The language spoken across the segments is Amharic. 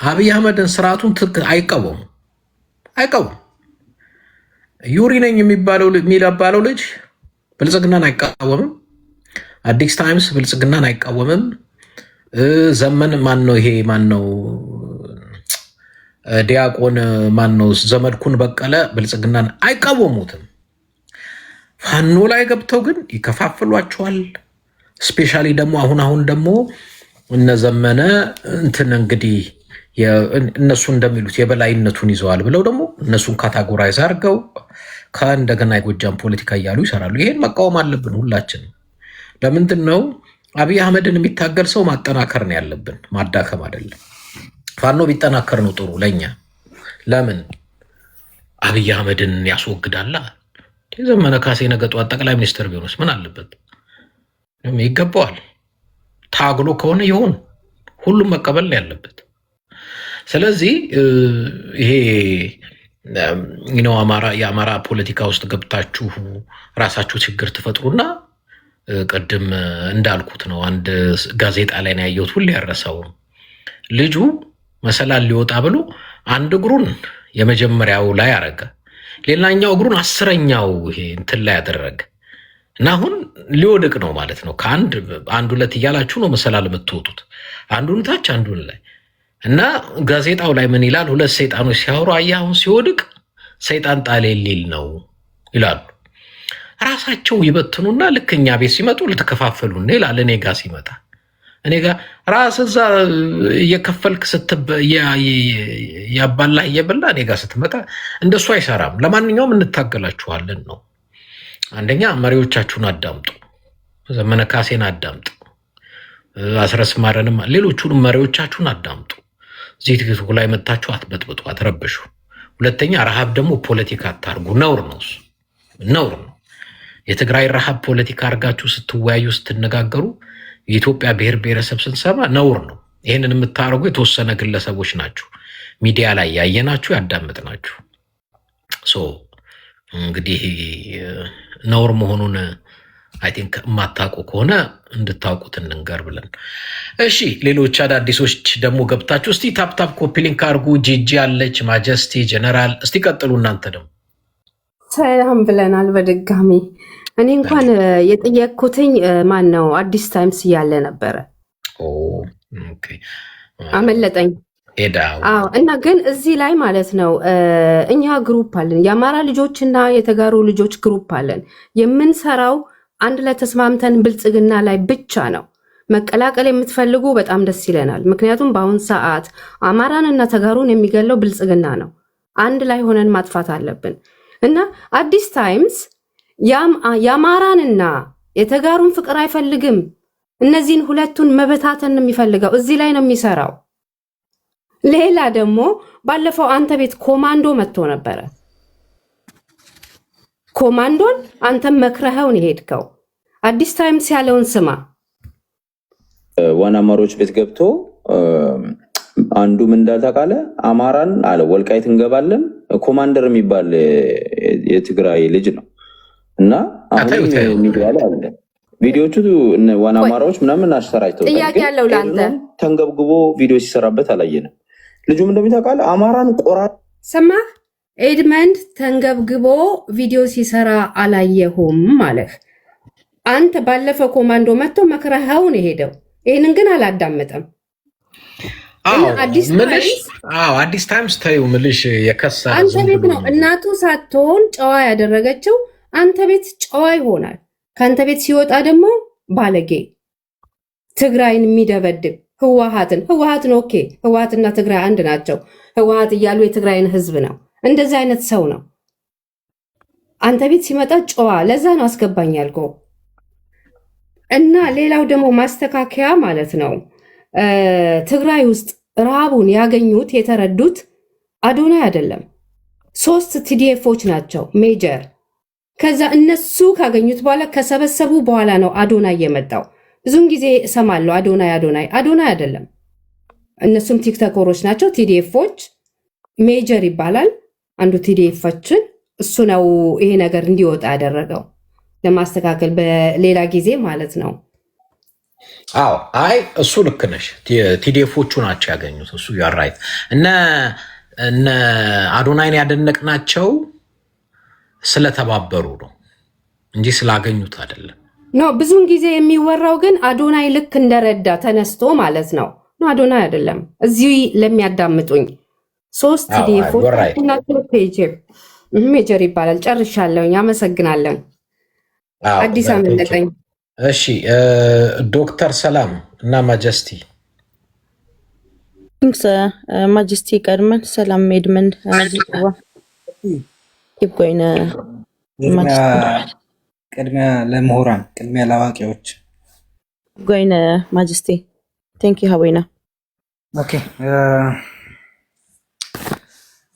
አብይ አህመድን ስርዓቱን አይቃወሙም አይቃወሙም። ዩሪ ነኝ የሚባለው ልጅ ብልጽግናን አይቃወምም። አዲስ ታይምስ ብልጽግናን አይቃወምም። ዘመን ማን ነው? ይሄ ማን ነው? ዲያቆን ማን ነው? ዘመድኩን በቀለ ብልጽግናን አይቃወሙትም። ፋኖ ላይ ገብተው ግን ይከፋፍሏቸዋል። Specially ደግሞ አሁን አሁን ደግሞ እነ ዘመነ እንትን እንግዲህ እነሱ እንደሚሉት የበላይነቱን ይዘዋል ብለው ደግሞ እነሱን categorize አድርገው ከእንደገና የጎጃም ፖለቲካ እያሉ ይሰራሉ። ይሄን መቃወም አለብን ሁላችንም። ለምንድን ነው አብይ አህመድን የሚታገል ሰው ማጠናከር ነው ያለብን፣ ማዳከም አይደለም። ፋኖ ቢጠናከር ነው ጥሩ ለኛ። ለምን አብይ አህመድን ያስወግዳላ። የዘመነ ካሴ ነገ ጠዋት ጠቅላይ ሚኒስትር ቢሆንስ ምን አለበት? ይገባዋል። ታግሎ ከሆነ ይሁን፣ ሁሉም መቀበል ነው ያለበት። ስለዚህ ይሄ ነው አማራ የአማራ ፖለቲካ ውስጥ ገብታችሁ ራሳችሁ ችግር ትፈጥሩና ቅድም እንዳልኩት ነው። አንድ ጋዜጣ ላይ ነው ያየሁት፣ ሁሌ ያረሳውም። ልጁ መሰላል ሊወጣ ብሎ አንድ እግሩን የመጀመሪያው ላይ አረገ፣ ሌላኛው እግሩን 10ኛው ይሄ እንትን ላይ አደረገ እና አሁን ሊወድቅ ነው ማለት ነው። ከአንድ አንድ ሁለት እያላችሁ ነው መሰላል የምትወጡት፣ አንዱን ታች አንዱን ላይ። እና ጋዜጣው ላይ ምን ይላል? ሁለት ሰይጣኖች ሲያወሩ አየህ አሁን ሲወድቅ ሰይጣን ጣሌ ሊል ነው ይላሉ። ራሳቸው ይበትኑና ልክ እኛ ቤት ሲመጡ ልትከፋፈሉን ይላል። እኔ ጋ ሲመጣ እኔ ጋ ራስ እዛ እየከፈልክ ያባላህ እየበላ እኔ ጋ ስትመጣ እንደሱ አይሰራም። ለማንኛውም እንታገላችኋለን ነው። አንደኛ መሪዎቻችሁን አዳምጡ። ዘመነ ካሴን አዳምጥ፣ አስረስ ማረንም ሌሎቹንም መሪዎቻችሁን አዳምጡ። እዚህ ቲክቶክ ላይ መታችሁ አትበጥብጡ፣ አትረብሹ። ሁለተኛ ረሃብ ደግሞ ፖለቲካ አታርጉ። ነውር ነው፣ እሱ ነውር ነው። የትግራይ ረሃብ ፖለቲካ አድርጋችሁ ስትወያዩ ስትነጋገሩ የኢትዮጵያ ብሔር ብሔረሰብ ስንሰማ ነውር ነው። ይህንን የምታደርጉ የተወሰነ ግለሰቦች ናችሁ፣ ሚዲያ ላይ ያየናችሁ ያዳመጥናችሁ። So እንግዲህ ነውር መሆኑን I think የማታውቁ ከሆነ እንድታውቁት እንንገር ብለን። እሺ፣ ሌሎች አዳዲሶች ደግሞ ገብታችሁ እስቲ tap tap copy link አድርጉ። ጂጂ አለች፣ ማጀስቲ፣ ጀነራል፣ እስቲ ቀጥሉ እናንተ ደግሞ። ሰላም ብለናል በድጋሚ። እኔ እንኳን የጠየቅኩትኝ ማን ነው አዲስ ታይምስ እያለ ነበረ። Okay። አመለጠኝ። ሄዳ። አዎ፣ እና ግን እዚህ ላይ ማለት ነው እኛ group አለን፣ የአማራ ልጆችና የተጋሩ ልጆች group አለን። የምንሰራው አንድ ላይ ተስማምተን ብልጽግና ላይ ብቻ ነው። መቀላቀል የምትፈልጉ በጣም ደስ ይለናል። ምክንያቱም በአሁን ሰዓት አማራንና ተጋሩን የሚገለው ብልጽግና ነው። አንድ ላይ ሆነን ማጥፋት አለብን። እና አዲስ ታይምስ የአማራንና የተጋሩን ፍቅር አይፈልግም። እነዚህን ሁለቱን መበታተን ነው የሚፈልገው። እዚህ ላይ ነው የሚሰራው። ሌላ ደግሞ ባለፈው አንተ ቤት ኮማንዶ መጥቶ ነበረ። ኮማንዶን አንተም መክረኸውን የሄድከው። አዲስ ታይምስ ያለውን ስማ። ዋና አማሮች ቤት ገብቶ አንዱ ምን እንዳለ ታውቃለህ? አማራን አለ ወልቃይት እንገባለን። ኮማንደር የሚባል የትግራይ ልጅ ነው እና አሁንም ሚዲያ ላይ አለ ቪዲዮቹ። ዋና አማራዎች ምናምን አሰራጭተውታል። ጥያቄ ያለው ለአንተ። ተንገብግቦ ቪዲዮ ሲሰራበት አላየንም። ልጁም እንደሚታውቃለህ አማራን ቆራ ሰማህ? ኤድመንድ ተንገብግቦ ቪዲዮ ሲሰራ አላየሁም አለህ። አንተ ባለፈው ኮማንዶ መጥቶ መክረኸውን የሄደው ይህንን ግን አላዳመጠም። አዲስ ታይምስ ተይው ምልሽ የከሳ አንተ ቤት ነው እናቱ ሳትሆን ጨዋ ያደረገችው። አንተ ቤት ጨዋ ይሆናል። ከአንተ ቤት ሲወጣ ደግሞ ባለጌ፣ ትግራይን የሚደበድብ፣ ህወሀትን okay፣ ህወሀትና ትግራይ አንድ ናቸው። ህወሀት እያሉ የትግራይን ህዝብ ነው። እንደዚህ አይነት ሰው ነው። አንተ ቤት ሲመጣ ጨዋ። ለዛ ነው አስገባኝ ያልከው። እና ሌላው ደግሞ ማስተካከያ ማለት ነው፣ ትግራይ ውስጥ ረሃቡን ያገኙት የተረዱት አዶናይ አይደለም፣ ሶስት TDF ኦች ናቸው major። ከዛ እነሱ ካገኙት በኋላ ከሰበሰቡ በኋላ ነው አዶናይ የመጣው። ብዙን ጊዜ እሰማለሁ አዶናይ አዶናይ፣ አዶናይ አይደለም። እነሱም ቲክቶከሮች ናቸው፣ TDF ኦች። ሜጀር ይባላል አንዱ TDF ኦችን፣ እሱ ነው ይሄ ነገር እንዲወጣ ያደረገው። ለማስተካከል በሌላ ጊዜ ማለት ነው። አዎ፣ አይ እሱ ልክ ነሽ። TDF ኦቹ ናቸው ያገኙት። እሱ you're right። እነ አዶናይን ያደነቅናቸው ስለተባበሩ ነው እንጂ ስላገኙት አይደለም። No፣ ብዙውን ጊዜ የሚወራው ግን አዶናይ ልክ እንደረዳ ተነስቶ ማለት ነው። No፣ አዶናይ አይደለም። እዚህ ለሚያዳምጡኝ ሶስት TDF ኦች ናቸው። ሜጀር ይባላል። ጨርሻለሁኝ። አመሰግናለሁ። አዲስ አመለጠኝ። እሺ፣ ዶክተር ሰላም እና ማጀስቲ። Thanks ማጀስቲ። ቀድመን ሰላም ኤድመንድ፣ keep going። ቅድሚያ ለምሁራን፣ ቅድሚያ ለአዋቂዎች። Going ማጀስቲ፣ thank you ሀወይና። Okay፣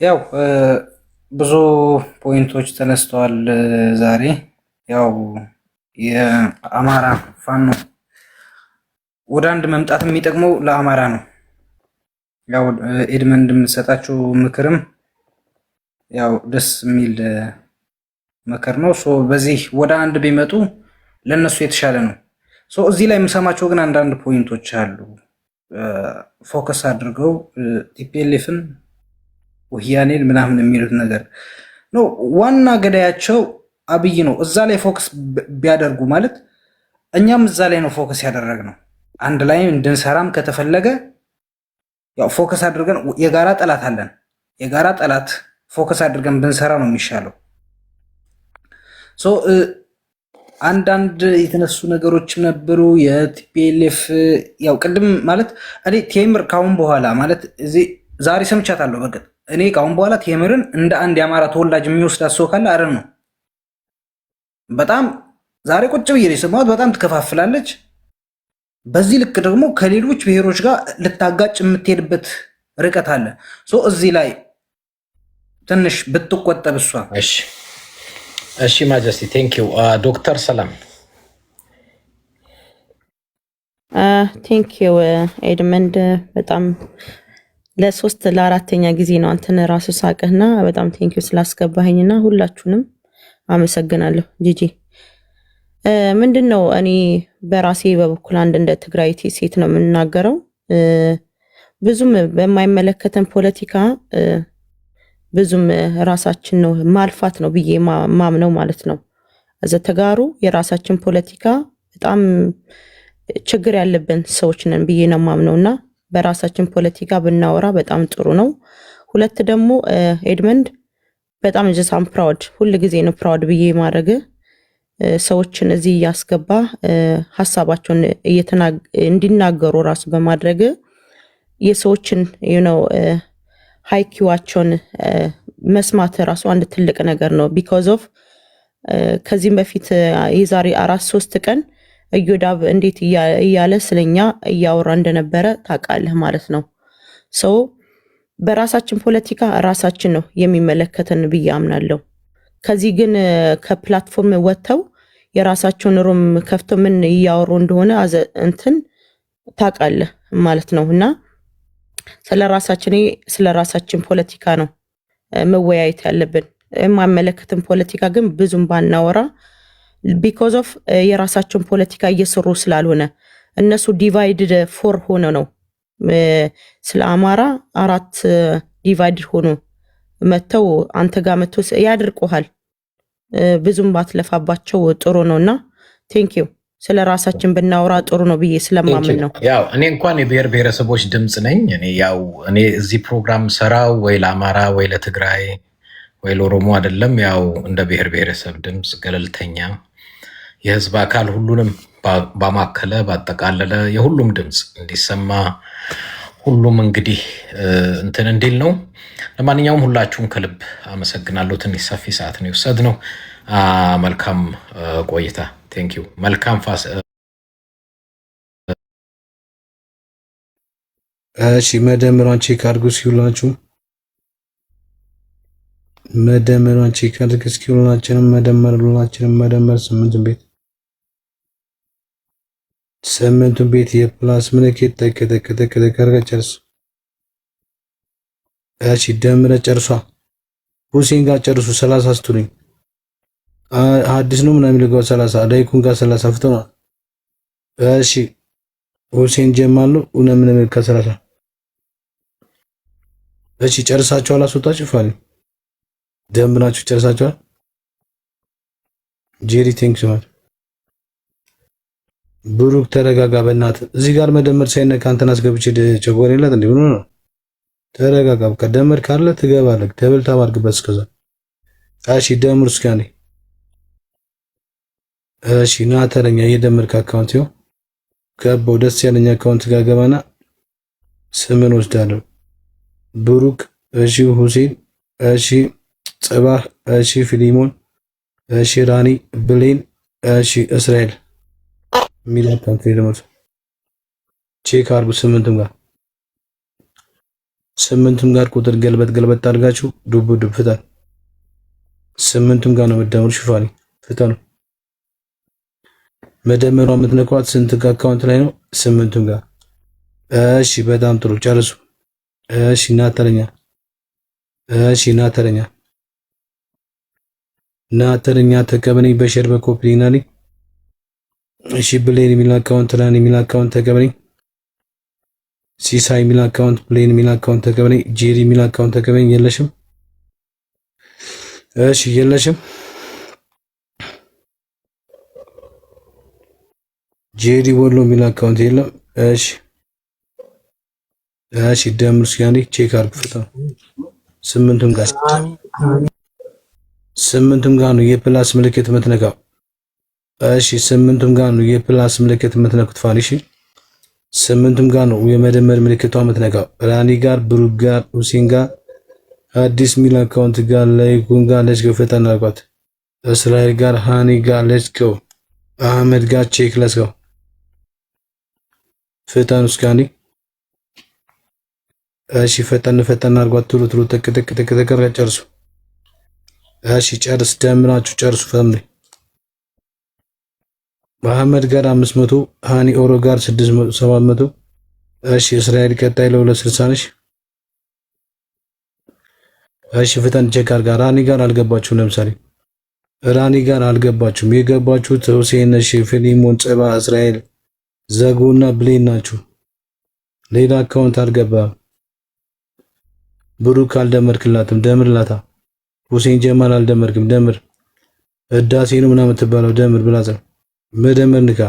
ያው ብዙ point ኦች ተነስተዋል ዛሬ። ያው የአማራ ፋኖ ወደ አንድ መምጣት የሚጠቅመው ለአማራ ነው። ያው ኤድመንድ የምትሰጣችው ምክርም ያው ደስ የሚል ምክር ነው። So በዚህ ወደ አንድ ቢመጡ ለእነሱ የተሻለ ነው። So እዚህ ላይ የምሰማቸው ግን አንዳንድ point ኦች አሉ። Focus አድርገው TPLF ን፣ ወያኔን ምናምን የሚሉት ነገር ነው። ዋና ገዳያቸው አብይ ነው። እዛ ላይ focus ቢያደርጉ፣ ማለት እኛም እዛ ላይ ነው focus ያደረግነው። አንድ ላይ እንድንሰራም ከተፈለገ ያው focus አድርገን የጋራ ጠላት አለን። የጋራ ጠላት focus አድርገን ብንሰራ ነው የሚሻለው። So አንዳንድ የተነሱ ነገሮችም ነበሩ። የ TPLF ያው ቅድም ማለት እኔ ቴምር ካሁን በኋላ ማለት እዚህ ዛሬ ሰምቻታለሁ። በእርግጥ እኔ ካሁን በኋላ ቴምርን እንደ አንድ የአማራ ተወላጅ የሚወስዳት ሰው ካለ አረን ነው። በጣም ዛሬ ቁጭ ብዬ ነው የሰማሁት። በጣም ትከፋፍላለች። በዚህ ልክ ደግሞ ከሌሎች ብሔሮች ጋር ልታጋጭ የምትሄድበት ርቀት አለ። So እዚህ ላይ ትንሽ ብትቆጠብ እሷ። እሺ ማጀስቲ፣ thank you። ዶክተር ሰላም። Thank you ኤድመንድ፣ በጣም ለሶስት ለአራተኛ ጊዜ ነው አንተን ራሱ ሳቅህና በጣም thank you ስላስገባኸኝና ሁላችሁንም አመሰግናለሁ። ጂጂ፣ ምንድን ነው፣ እኔ በራሴ በበኩል አንድ እንደ ትግራዊት ሴት ነው የምናገረው። ብዙም በማይመለከተን ፖለቲካ ብዙም ራሳችን ነው ማልፋት ነው ብዬ ማምነው ማለት ነው። እዘ ተጋሩ የራሳችን ፖለቲካ በጣም ችግር ያለብን ሰዎች ነን ብዬ ነው ማምነው እና በራሳችን ፖለቲካ ብናወራ በጣም ጥሩ ነው። ሁለት ደግሞ ኤድመንድ፣ በጣም just I'm proud፣ ሁል ጊዜ ነው proud ብዬ ማድረግ፣ ሰዎችን እዚህ እያስገባ ሀሳባቸውን እንዲናገሩ ራሱ በማድረግ የሰዎችን IQ ዋቸውን መስማት ራሱ አንድ ትልቅ ነገር ነው። Because of ከዚህም በፊት የዛሬ 4 3 ቀን እዮዳብ እንዴት እያለ ስለኛ እያወራ እንደነበረ ታውቃለህ ማለት ነው። So በራሳችን ፖለቲካ ራሳችን ነው የሚመለከተን ብዬ አምናለሁ። ከዚህ ግን ከ platform ወጥተው የራሳቸውን room ከፍተው ምን እያወሩ እንደሆነ እንትን ታውቃለህ ማለት ነው። እና ስለ ራሳችን ፖለቲካ ነው መወያየት ያለብን። የማይመለከትን ፖለቲካ ግን ብዙም ባናወራ፣ because of የራሳቸውን ፖለቲካ እየሰሩ ስላልሆነ፣ እነሱ divided four ሆነ ነው፣ ስለ አማራ አራት divided ሆኖ መጥተው አንተ ጋር መጥተው ያድርቁሃል። ብዙም ባትለፋባቸው ጥሩ ነው እና thank you፣ ስለ ራሳችን ብናወራ ጥሩ ነው ብዬ ስለማምን ነው። ያው እኔ እንኳን የብሔር ብሔረሰቦች ድምፅ ነኝ። እኔ ያው እኔ እዚህ ፕሮግራም ሰራው ወይ ለአማራ ወይ ለትግራይ ወይ ለኦሮሞ አይደለም። ያው እንደ ብሔር ብሔረሰብ ድምፅ ገለልተኛ የህዝብ አካል ሁሉንም ባማከለ ባጠቃለለ የሁሉም ድምፅ እንዲሰማ፣ ሁሉም እንግዲህ እንትን እንዲል ነው። ለማንኛውም ሁላችሁም ከልብ አመሰግናለሁ። ትንሽ ሰፊ ሰዓት ነው የወሰድነው። መልካም ቆይታ። Thank you። መልካም ፋስ እሺ፣ መደመሯን check አድርጉ እስኪ ሁላችሁ። መደመሯን check አድርጉ እስኪ ሁላችንም። መደመር፣ ሁላችንም መደመር። ስምንቱን ቤት፣ ስምንቱን ቤት የ plus ምልክት ጠቅ ጠቅ ጠቅ ጠቅ አድርገህ ጨርሱ። እሺ፣ ደምረ ጨርሷ። ሁሴን ጋር ጨርሱ። 30 ስትሉኝ አዲስ ነው ምናምን የሚልገው 30፣ ዳይኩን ጋር 30 ፍተና። እሺ። ሁሴን ጀማል ነው። ምንም ከ30። እሺ ጨርሳችኋል? አስወጣችሁ ፋኒ ደምራችሁ ጨርሳችኋል? ጄሪ thanks ማለት ብሩክ ተረጋጋ፣ በእናትህ እዚህ ጋር መደመር ሳይነካ አንተን አስገብቼ ጨጎሬ የላት እንዴ? ምን ነው? ተረጋጋ። በቃ ደመር ካለ ትገባለህ። double tap አድርግበት እስከዛ። እሺ ደምር እስኪ አንዴ። እሺ ና ተረኛ እየደመርክ account ይኸው ገባው። ደስ ያለኝ account ጋር ገባና ስምን ወስዳለሁ። ብሩክ፣ እሺ ሁሴን፣ እሺ ጽባህ፣ እሺ ፊሊሞን፣ እሺ ራኒ፣ ብሌን፣ እሺ እስራኤል የሚል account ላይ ደግሞ check አድርጉ። ስምንቱም ጋር ቁጥር ገልበጥ ገልበጥ አድርጋችሁ ዱብ ዱብ ፍታል። ስምንቱም ጋር ነው መደመሩ። ሽፋኒ ፍተኑ። መደመሯ የምትነኳት ስንት account ላይ ነው? ስምንቱም ጋር። እሺ በጣም ጥሩ ጨርሱ። እሺ ናተረኛ፣ እሺ ናተረኛ፣ ናተረኛ ተቀበለኝ በ share በ copy ናኒ። እሺ ብሌን የሚል account፣ ራን የሚል account ተቀበለኝ። ሲሳይ የሚል account፣ ብሌን የሚል account ተቀበለኝ። ጄሪ የሚል account ተቀበለኝ። የለሽም? እሺ የለሽም። ጄሪ ወሎ የሚል account የለም። እሺ እሺ ደምር እስኪ አንዴ check አድርግ። ፍታ ስምንቱም ጋር ስምንቱም ጋር ነው የ plus ምልክት የምትነካው። እሺ ስምንቱም ጋር ነው የ plus ምልክት የምትነኩት። ፋኒ እሺ ስምንቱም ጋር ነው የመደመር ምልክቷ የምትነካው። ራኒ ጋር፣ ብሩክ ጋር፣ ሁሴን ጋር፣ አዲስ ሚል account ጋር፣ ላይኩን ጋር let's go ፈጠን አድርጓት። እስራኤል ጋር፣ ሃኒ ጋር let's go፣ አህመድ ጋር check let's go ፍጠን እስኪ አንዴ። እሺ ፈጠን ፈጠን አድርጓት። ቶሎ ቶሎ ጥቅ ጥቅ ጥቅ ጥቅ ጨርሱ። እሺ ጨርስ፣ ደምራችሁ ጨርሱ። family መሐመድ ጋር 500፣ ሃኒ ኦሮ ጋር 600 700። እሺ እስራኤል ቀጣይ ለሁለት ስልሳ ነሽ። እሺ ፍጠን check አድርጋ። ራኒ ጋር አልገባችሁም። ለምሳሌ ራኒ ጋር አልገባችሁም። የገባችሁት ሁሴን፣ እሺ ፊሊሞን፣ ጽባ፣ እስራኤል፣ ዘጎና ብሌን ናችሁ። ሌላ account አልገባም። ብሩክ አልደመርክላትም፣ ደምርላታ። ሁሴን ጀማል አልደመርክም፣ ደምር። ህዳሴ ነው ምናምን የምትባለው ደምር ብላዘር መደመር ንካ።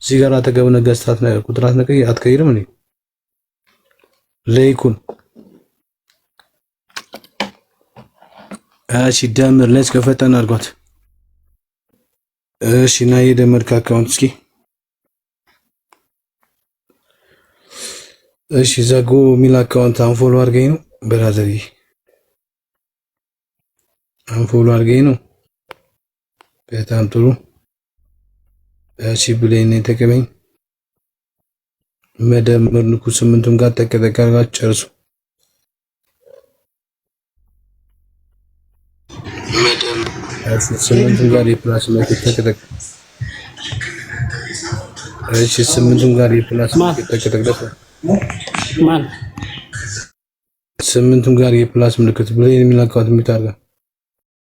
እዚህ ጋር አጠገብ ነገስታት ቁጥራት አትቀይርም እንዴ? ለይኩን እሺ ደምር። let's ከፈጠን አድርጓት። እሺ እና የደመርክ account እስኪ እሺ ዘጎ የሚል account unfollow አድርገኝ ነው brother፣ unfollow አድርገኝ ነው። በጣም ጥሩ። እሺ ብሌን ተቀበኝ። መደመር ንኩ። ስምንቱም ጋር ጠቅጠቅ አድርጋችሁ ጨርሱ። ስምንቱም ጋር የ plus ምልክት ጠቅጠቅ። እሺ ስምንቱም ጋር የ plus ምልክት ጠቅጠቅ። ማን ስምንቱም ጋር የ plus ምልክት ብሌን የሚል account የሚታርጋ